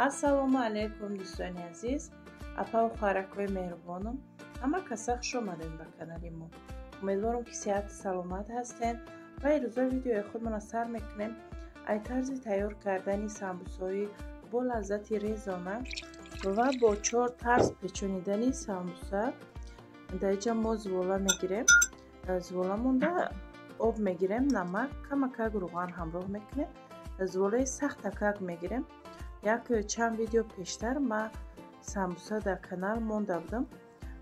Ассалому алайкум, дӯстони азиз, апаву хоҳаракҳои меҳрубонам, ҳама каса хуш омадем ба канали мо. Умедворам, ки сиҳату саломат ҳастед ва ирӯза видеои худмона сар мекунем ай тарзи тайёр кардани самбусаҳои бо лаззати резона ва бо чор тарз печонидани самбуса. Дар инҷа мо зувола мегирем, зувола монда об мегирем, намак, камакак рӯған ҳамроҳ мекунем, зуволаи сахтакак мегирем. Як чанд видео пештар ма самбуса дар канал монда будам,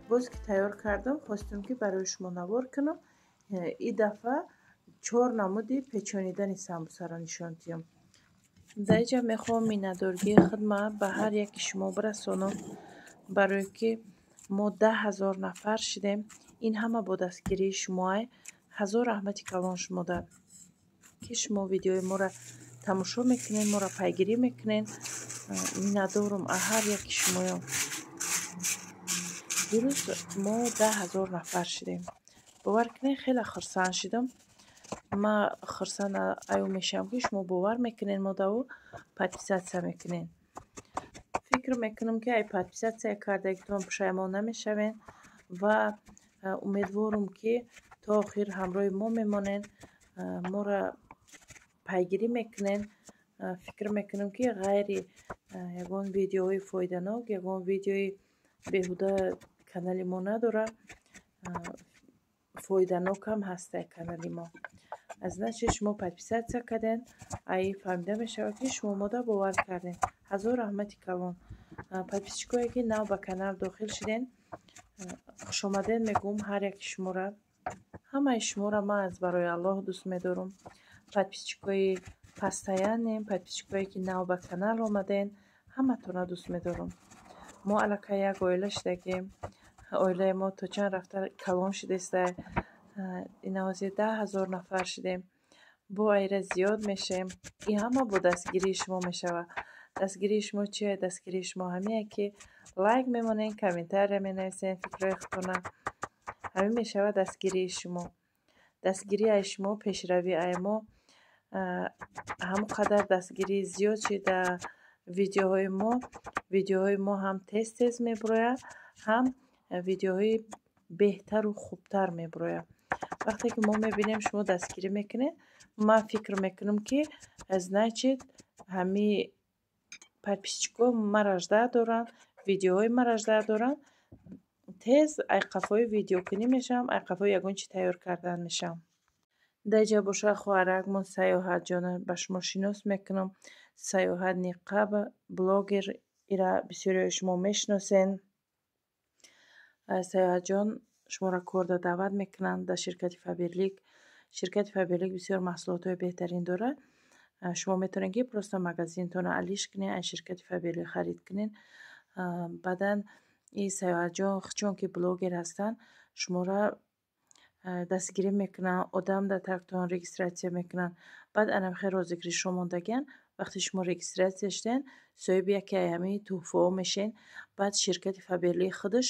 боз ки тайёр кардам, хостем, ки барои шумо навор кунам. И дафъа чор намуди печонидани самбусаро нишон диҳам. Дар инҷа мехоҳам миннатдоргии худма ба ҳар яки шумо бирасонам, барое ки мо 10 000 нафар шидем. Ин ҳама бо дастгирии шумоай. Ҳазор раҳмати калон шумода, ки шумо видеои моро тамошо мекунед, моро пайгирӣ мекунед. Миннатдорум аз ҳар яки шумоён. Дирӯз мо 10 000 нафар шидем. Бовар кунед, хеле хурсанд шидам. Ма хурсанд аю мешавам, ки шумо бовар мекунед модаву подписаться мекунед. Фикр мекунам, ки ай подписаться кардагитон пушаймон намешавед ва умедворум, ки то охир ҳамроҳи мо мемонед, моро пайгирӣ мекунед. Фикр мекунам, ки ғайри ягон видеоҳои фоиданок, ягон видеои беҳуда канали мо надорад, фоиданокам ҳаста канали мо. Аз значит, шумо подписаться кардем, ай фаҳмида мешавад, ки шумо мода бовар кардем. Ҳазор раҳмати калон. Подписчикое, ки нав ба канал дохил шидем, хушомадед мегӯм ҳар яки шуморо. Ҳамаи шуморо ман аз барои Аллоҳ дӯст медорам. Подписчикои постоянный, подписчикое, ки нав ба канал омаден, ҳаматонро дӯст медорам. Мо аллакай як оила шудагем. Оилаи мо то чанд рафта калон шудеста. Инавози 10 000 нафар шудем, бо айра зиёд мешавем. Ин ҳама бо дастгирии шумо мешавад. Дастгирии шумо чие? Дастгирии шумо ҳамие, ки лайк мемонед, комментария менависед, фикрҳои худтона. Ҳамин мешавад дастгирии шумо. Дастгирии ай шумо пешравии ай мо. Ҳамон қадар дастгирӣ зиёд шид дар видеоҳои мо, видеоҳои мо ҳам тез тез мебурояд, ҳам видеоҳои беҳтару хубтар мебурояд. Вақте ки мо мебинем, шумо дастгирӣ мекунед, ман фикр мекунам, ки значит, ҳамин подписчикҳо мара ждать доранд, видеоҳои мара ждать доранд. Тез айқафҳои видеокунӣ мешавам, айқафҳои ягон чиз тайёр кардан мешавам. Дар инҷа бошад, хоҳаракмон Саёҳатҷона ба шумо шинос мекунам. Саёҳат Ниқаб, блогер, ира бисёриҳои шумо мешиносен. Саёҳатҷон шуморо корда даъват мекунанд дар ширкати Фаберлик. Ширкати Фаберлик бисёр маҳсулотҳои беҳтарин дорад. Шумо метавонед, ки просто магазинтонро алиш кунед, аз ширкати Фаберлик харид кунед. Баъдан и Саёҳатҷон, чун ки блогер ҳастанд, шуморо дастгирӣ мекунанд, одам дар тарктон регистрация мекунанд. Баъд анамхел розыгрышҳо мондагианд. Вақте шумо регистрация шудед, соҳиби яке аз ҳамин тӯҳфаҳо мешавед. Баъд ширкати Фаберлик худаш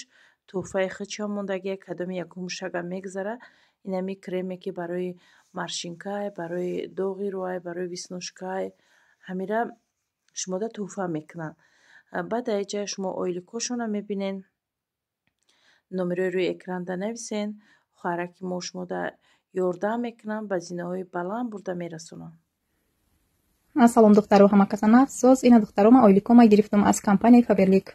тӯҳфаи худшон мондагия, кадоми якум шага мегузарад. Инами креме, ки барои морщинкай, барои доғи рӯай, барои веснушкай, ҳамира шумода тӯҳфа мекунанд. Баъд дар инҷа шумо ойликҳошонро мебинед. Номерои рӯи экранда нависен. Хоҳараки мо шумода ёрдам мекунанд, ба зинаҳои баланд бурда мерасонанд. Ассалом, духтаро, ҳама каса нафсоз. Ина, духтаро, ман ойликома гирифтам аз компанияи Фаберлик.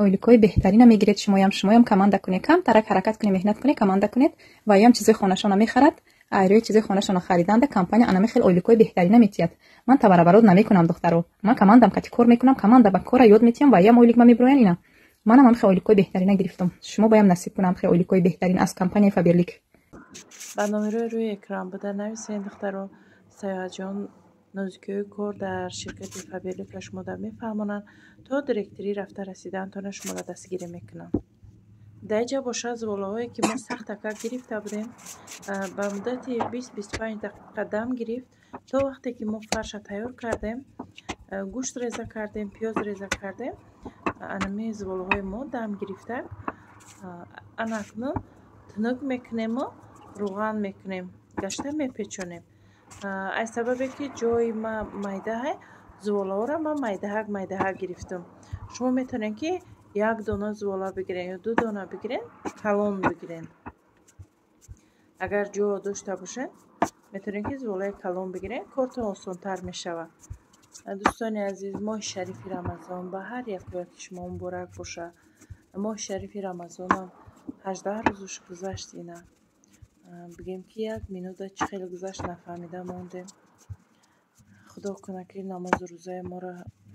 Ойликҳои беҳтарина мегиред шумоям. Шумоям команда кунед, камтарак ҳаракат кунед, меҳнат кунед, команда кунед ва ям чизои хонашона мехарад. Айрӯи чизои хонашона хариданда компания анами хел ойликҳои беҳтарина метиҳад. Ман товарооборот намекунам, духтаро, ман командам кати кор мекунам, команда ба кора ёд метиҳам ва ям ойлик ма мебироян. Ина, манам ам хел ойликҳои беҳтарина гирифтам. Шумо боям насиб кунам хел ойликҳои беҳтарин аз компанияи Фаберлик. Ба номерои рӯи экран буда нависед, духтаро. Саёҳатҷон нозикиҳои кор дар ширкати Фаберликро шумода мефаҳмонанд, то директорӣ рафта расидаантона шуморо дастгирӣ мекунанд. Дар инҷа бошад, зуволаҳое, ки мо сахтакак гирифта будем, ба муддати 20-25 дақиқа дам гирифт, то вақте ки мо фарша тайёр кардем, гӯшт реза кардем, пиёз реза кардем, анами зуволаҳои мо дам гирифта. Ана акнун тунук мекунему рӯған мекунем, гашта мепечонем. Аз сабабе ки ҷои ма майдаҳай, Зуволаҳоро ман майдаҳак майдаҳак гирифтам. Шумо метавонед, ки як дона зувола бигирен ё ду дона бигирен, калон бигирен. Агар ҷо дошта бошед, метавонед, ки зуволаи калон бигирен, кортон осонтар мешавад. Дӯстони азиз, моҳи шарифи Рамазон ба ҳар яку яки шумо муборак бошад. Моҳи шарифи Рамазонам 18 рӯзаш гузашт ина. Бигем, ки як минута чӣ хеле гузашт, нафаҳмида мондем. Худо кунад, ки намозу рӯзаи моро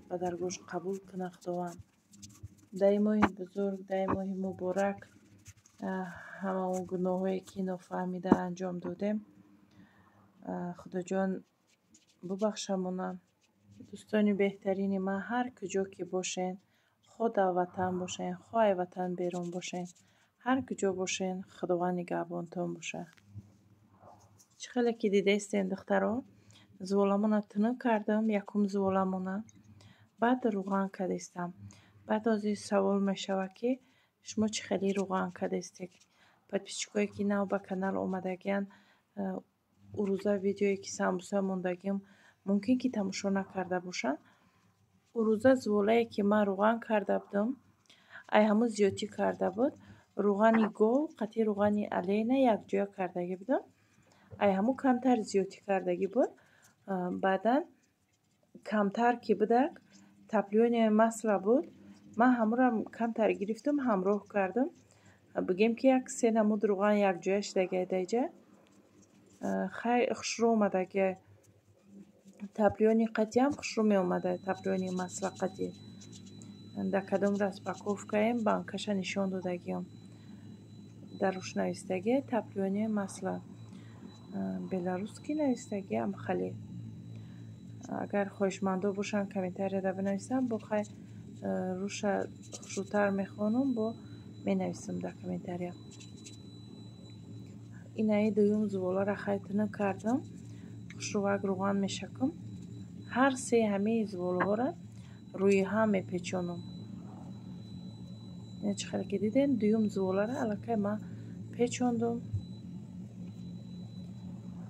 ба даргоҳаш қабул кунад Худованд. Дар ин моҳи бузург, дар ин моҳи муборак ҳама он гуноҳҳое, ки нофаҳмида анҷом додем, Худоҷон бубахшамона. Дӯстони беҳтарини ман, ҳар куҷо ки бошен, хо дар ватан бошен, хо ай ватан берун бошен, ҳар куҷо бошен, Худованд нигаҳбонтон бошад. Чӣ хеле ки дидаистем, духтаро, зуволамона тунук кардам, якум зуволамона, баъд рӯған кардистам. Баъд ҳозир савол мешавад, ки шумо чӣ хеле рӯған кардистед? Подписчикое, ки нав ба канал омадагиянд, урӯза видеое, ки самбуса мондагиам, мумкин ки тамошо накарда бошанд. Урӯза зуволае, ки ман рӯған карда будам, ай ҳамун зиёдтӣ карда буд. Рӯғани гов қатъи рӯғани алена якҷоя кардагӣ будам. Ай ҳамун камтар зиёдтӣ кардагӣ буд. Баъдан камтар ки будак, топлёное масло буд. Ман ҳамонро камтар гирифтам, ҳамроҳ кардам. Бигем, ки як се намуд рӯған якҷоя шудагиай даиҷа. Хай, хушрӯ омадагиай. Топлёный қатъиам хушрӯ меомада, топлёный масло қатъи. Дар кадом распаковкаем банкаша нишон додагиам. Дар руш навистагиай топлёное масло. Белорусский навистагиам хеле. Агар хоҳишмандо бошанд, комментарияда бинависанд, бо хай руша хушрӯтар мехонам, бо менависам дар комментария. Инаи дуюм зуволаро хай тунук кардам. Хушрӯвак рӯған мешакам. Ҳар се ҳамаи зуволаҳоро рӯи ҳам мепечонам. Ина чӣ хеле ки дидем, дуюм зуволаро аллакай ман печондум.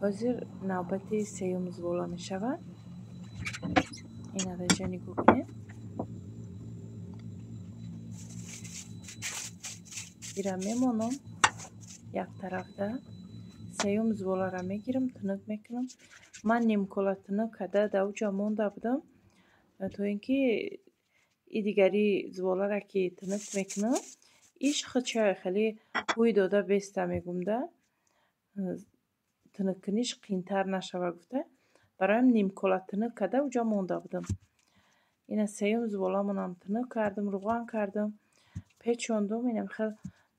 Ҳозир навбати сеюм зувола мешавад. Ина даиҷа нигоҳ кунед. Ира мемонам як тарафда. Сеюм зуволаро мегирам, тунук мекунам. Ман нимкола тунук карда дар уҷа монда будам, то ин ки и дигари зуволаро ки тунук мекунам, иш худша хеле ҳуй дода беста мегум да. Тунуккуниш қиинтар нашава гуфта. Бароям нимкола тунук карда уҷа монда будам. Ина сеюм зуволамонам тунук кардам, рӯған кардам, печондум. Инам хел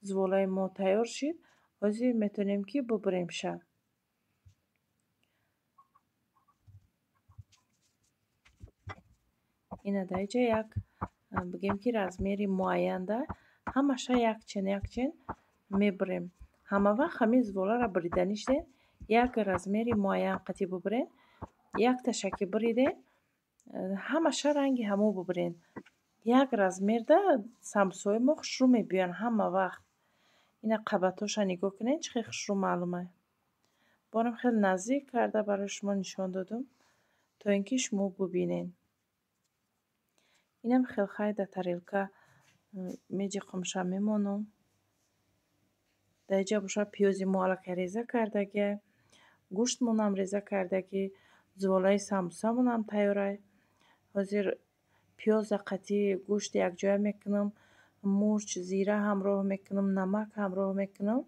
зуволаи мо тайёр шид. Ҳозир метавонем, ки бубуремша. Ина даиҷа як, бигем, ки размери муайянда ҳамаша якчен якчен мебурем. Ҳама вақт ҳамин зуволаро буриданӣ шудем, як размери муайян қатъи бубурен. Якташа ки буридем, ҳамаша ранги ҳамон бубурен. Як размерда самбусаҳои мо хушрӯ мебиёянд ҳама вақт. Ина қабатҳоша нигоҳ кунед, чӣ хел хушрӯ маълума. Борам хеле наздик карда барои шумо нишон додум, то ин ки шумо бубинед. Инам хел хай дар тарелка меҷиқумша мемонам. Дар инҷа бошад пиёзи мо аллакай реза кардагиай, гӯштмонам реза кардагӣ, зуволаи самбусамонам тайёрай. Ҳозир пиёза қатъи гӯшт якҷоя мекунам, мурч, зира ҳамроҳ мекунам, намак ҳамроҳ мекунам.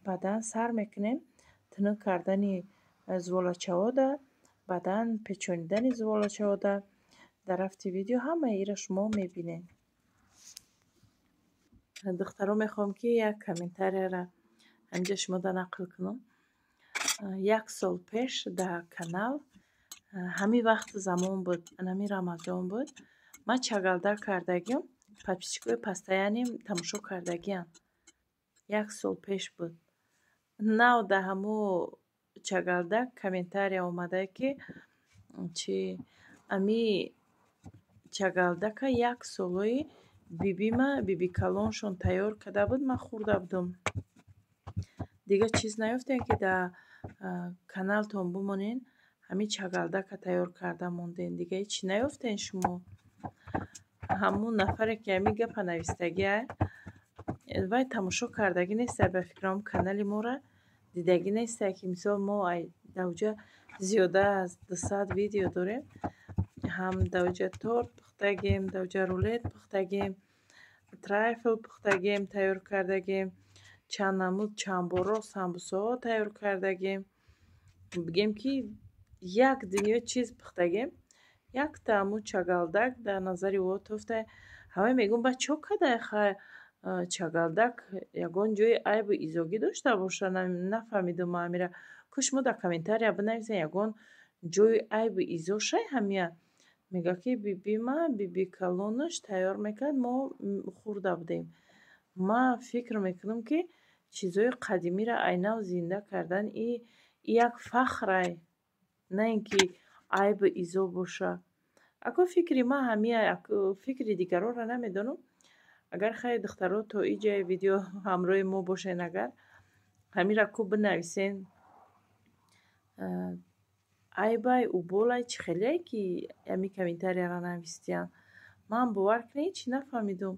Баъдан сар мекунем тунук кардани зуволачаҳода, баъдан печонидани зуволачаҳода. Дар рафти видео ҳамаи инро шумо мебинед. Духтаро, мехоҳам, ки як комментарияро ҳаминҷа шумода нақл кунам. Як сол пеш дар канал ҳамин вақти замон буд, ҳамин Рамазон буд. Ман чагалда кардагиам, подписчикои постоянным тамошо кардагиам. Як сол пеш буд. Нав дар ҳамун чагалда комментария омада, ки чи ами чагалдака як солои бибима, бибикалоншон тайёр карда буд, ман хӯрда будам. Дигар чиз наёфтем, ки дар каналтон бимонен. Ҳамин чагалдака тайёр карда мондем. Дига ҳеҷ чӣ наёфтен шумо? Ҳамун нафаре, ки ҳамин гапа навистагиа, вай тамошо кардагӣ нестай, ба фикрам, канали моро дидагӣ нестай, ки мисол мо даоҷа зиёда аз 200 видео дорем. Ҳам даоҷа торт пухтагем, даоҷа рулет пухтагем, трайфл пухтагем, тайёр кардагем, чанд намуд чандборо самбусаҳо тайёр кардагем. Бигем, ки як дунё чиз пухтагем. Якта ҳамун чагалдак дар назари ӯ тофта. Ҳамаи мегӯм, ба чо кадай хай чагалдак ягон ҷои айбу изогӣ дошта боша? Нафаҳмидум ман амира. Ку шумо дар комментария бинависен, ягон ҷои айбу изо шай ҳамия? Мега, ки бибима, биби калонаш тайёр мекард, мо хӯрда будем. Ман фикр мекунам, ки чизҳои қадимиро айнав зинда кардан и як фахрай, на ин ки айбу изо боша. Ако фикри ман ҳамия, фикри дигаронро намедонам. Агар хай духтаро то иҷаи видео ҳамроҳи мо бошен, агар ҳамира ку бинависен, айбай уболай чӣ хеле, ки ҳамин комментарияро навистиян. Ман, бовар кунед, ҳеҷ нафаҳмидум.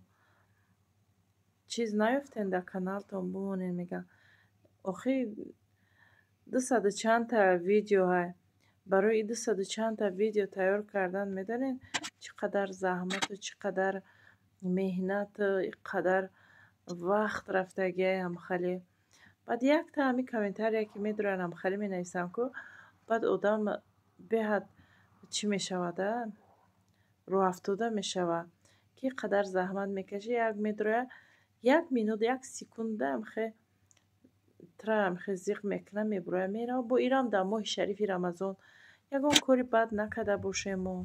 Чиз наёфтен дар каналтон бимонед, мегӯям. Охи дусаду чандта видеоҳай. Барои дусаду чандта видео тайёр кардан медонед, чӣ қадар заҳмату чӣ қадар меҳнату қадар вақт рафтагиай ҳамхале. Баъд якта ҳамин комментария, ки медоранд, ҳамхале менависам ку, баъд одам беҳад чӣ мешавад, рӯҳафтода мешавад, ки қадар заҳмат мекашӣ, як медроя, як минут, як секунда ҳамхе тра ҳамхе зиқ мекунад, мебурояд, мерава. Бо ирам дар моҳи шарифи Рамазон ягон кори бад накарда бошем мо.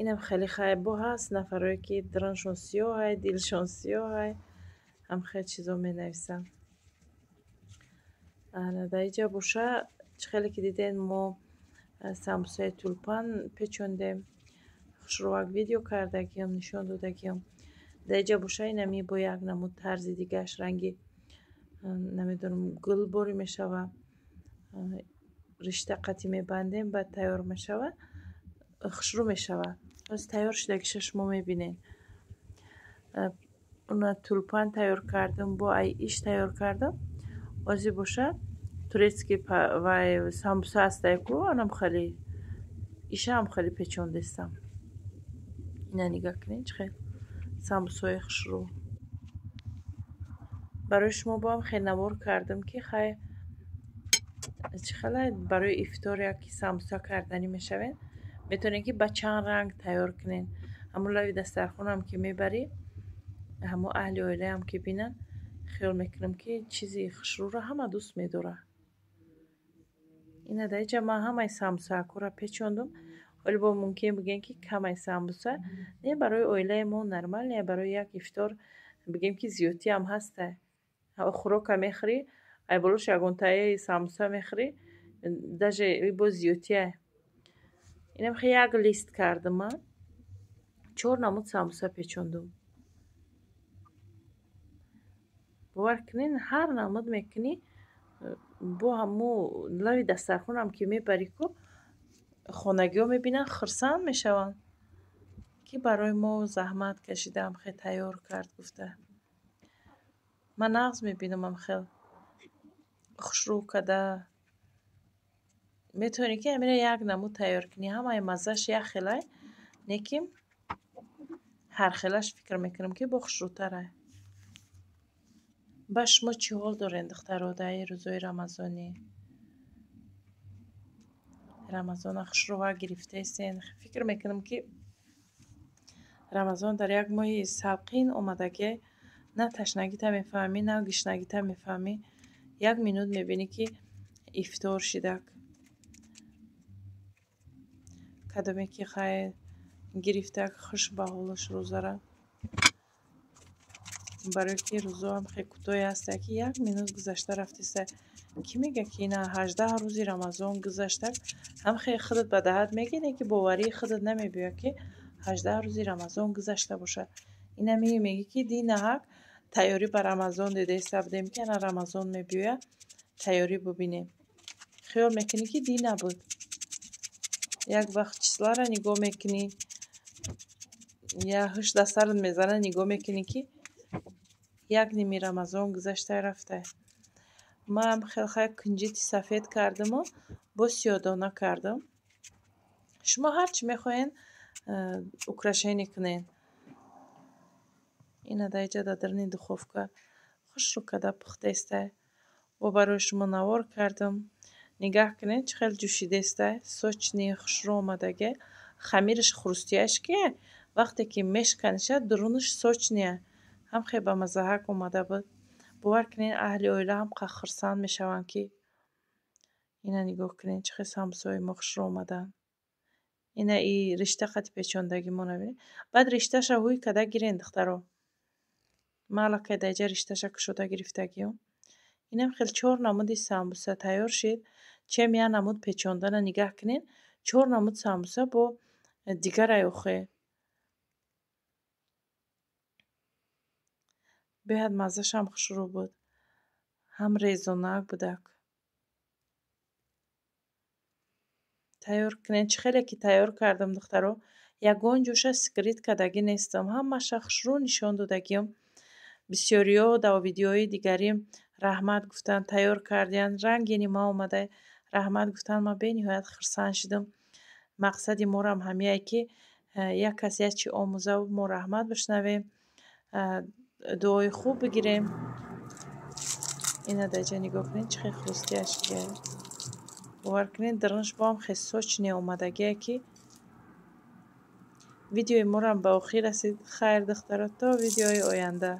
Инам хеле хайр, бо ҳаст нафарое, ки даруншон сиёҳай, дилшон сиёҳай, ҳамхел чизо менависанд. Дар инҷа боша, чӣ хеле ки дидем, мо самбусаи тюльпан печондем. Хушрӯак видео кардагиам, нишон додагиам. Дар инҷа боша инами бо як намуд тарзи дигааш, ранги намедонам, гул борӣ мешава. Ришта қатӣ мебандем, баъд тайёр мешава, хушрӯ мешава. Боз тайёр шудагиша шумо мебинед. Уна тюльпан тайёр кардам, бо ай иш тайёр кардам. Ози боша турецкий вай самбуса ҳастай ку, анам хеле ишаам хеле печондестам. Ина нигаҳ кунед, чӣ хел самбусаҳои хушрӯ. Барои шумо боам хел навор кардам, ки хай чӣ хелай барои ифтор яки самбуса карданӣ мешавед. Метавонед, ки ба чанд ранг тайёр кунед. Ҳамун лави дастархонам, ки мебарӣ, ҳамун аҳли оилаам, ки бинанд, хиёл мекунам, ки чизи хушрӯро ҳама дӯст медорад. Ина дар инҷа ман ҳамаи самбусаакҳоро печондум. Ҳоле бо мумкин бигӯем, ки камай самбуса. Не, барои оилаи мо нормально, барои як ифтор бигем, ки зиёдтиам ҳастай. Хӯрока мехӯрӣ, ай болош ягонтаи самбуса мехӯрӣ, даже боз зиёдтиай. Инам хе як лист кардам ман. Чор намуд самбуса печондум. Бовар кунед, ҳар намуд мекунӣ, бо ҳамун лави дастархонам, ки мебарӣ ку, хонагиҳо мебинанд, хурсанд мешаванд, ки барои мо заҳмат кашидаам, хел тайёр кард гуфта. Ман нағз мебинам, хел хушрӯ када. Метавонӣ, ки ҳамира як намуд тайёр кунӣ, ҳамаи маззааш як хелай, лекин ҳархелаш фикр мекунам, ки бо хушрӯтарай. Ба шумо чӣ ҳол доред, духтаро, дар ин рӯзҳои рамазонӣ? Рамазона хушрӯа гирифтаистен. Фикр мекунам, ки Рамазон дар як моҳи салқин омадагиай, на ташнагита мефаҳмӣ, на гушнагита мефаҳмӣ. Як минут мебинӣ, ки ифтор шидак. Кадоме ки хай гирифтак, хуш ба ҳолаш рӯзара. Барое ки рӯзоам хеле кӯтоҳе ҳастае, ки як минут гузашта рафтеста. Кӣ мега, ки ина 18 рӯзи Рамазон гузаштак, ҳам хеле худат ба даҳат мегирӣ, ки боварии худат намебиёяд, ки 18 рӯзи Рамазон гузашта бошад. Ина мегӣ, ки динаҳак тайёрӣ ба Рамазон дидаиста будем, ки ана Рамазон мебиёяд, тайёрӣ бубинем. Хиёл мекунӣ, ки дӣ набуд. Як вақт числара нигоҳ мекунӣ, я ҳуш дар сарат мезанад, нигоҳ мекунӣ, ки як ними Рамазон гузашта рафта. Ман хеле хай кунҷити сафед кардаму боз сиёҳдона кардам. Шумо ҳар чӣ мехоҳед, украшение кунед. Ина дар инҷа дар даруни духовка хушрӯ карда пухтаестай. Бо барои шумо навор кардам. Нигаҳ кунед, чӣ хел ҷӯшидаестай, сочный, хушрӯ омадагӣ. Хамираш хрустящ ки вақте ки мешканиша, дурунаш сочный, ҳам хеле бамаззаҳак омада буд. Бовар кунед, аҳли оила ҳам хурсанд мешаванд, ки ина нигоҳ кунед, чӣ хел самбусаҳои мо хушрӯ омаданд. Ина и ришта қати печондагимона бинед. Баъд ришташа ҳуй карда гирен, духтаро. Ман аллакай дар инҷа ришташа кушода гирифтагиём. Инам хел чор намуди самбуса тайёр шид. Чем як намуд печондана нигаҳ кунед, чор намуд самбуса бо дигарай охе. Беҳад маззашам хушрӯ буд. Ҳам резонак будак. Тайёр кунед. Чӣ хеле ки тайёр кардам, духтаро, ягон ҷоша скрит кардагӣ нестам. Ҳамаша хушрӯ нишон додагиём. Бисёриҳо дар видеоҳои дигарӣ раҳмат гуфтанд, тайёр кардиянд. Рангини ма омада раҳмат гуфтанд. Ман бениҳоят хурсанд шудам. Мақсади морам ҳамияе, ки як кас як чӣ омӯзаву мо раҳмат бишнавем, дуои хуб бигирем. Ина дар инҷа нигоҳ кунед, чӣ хел хрустящ шудааст. Бовар кунед, дарунаш боам хел сочный омадагие, ки видеои морам ба охир расид. Хайр, духтаро, то видеои оянда.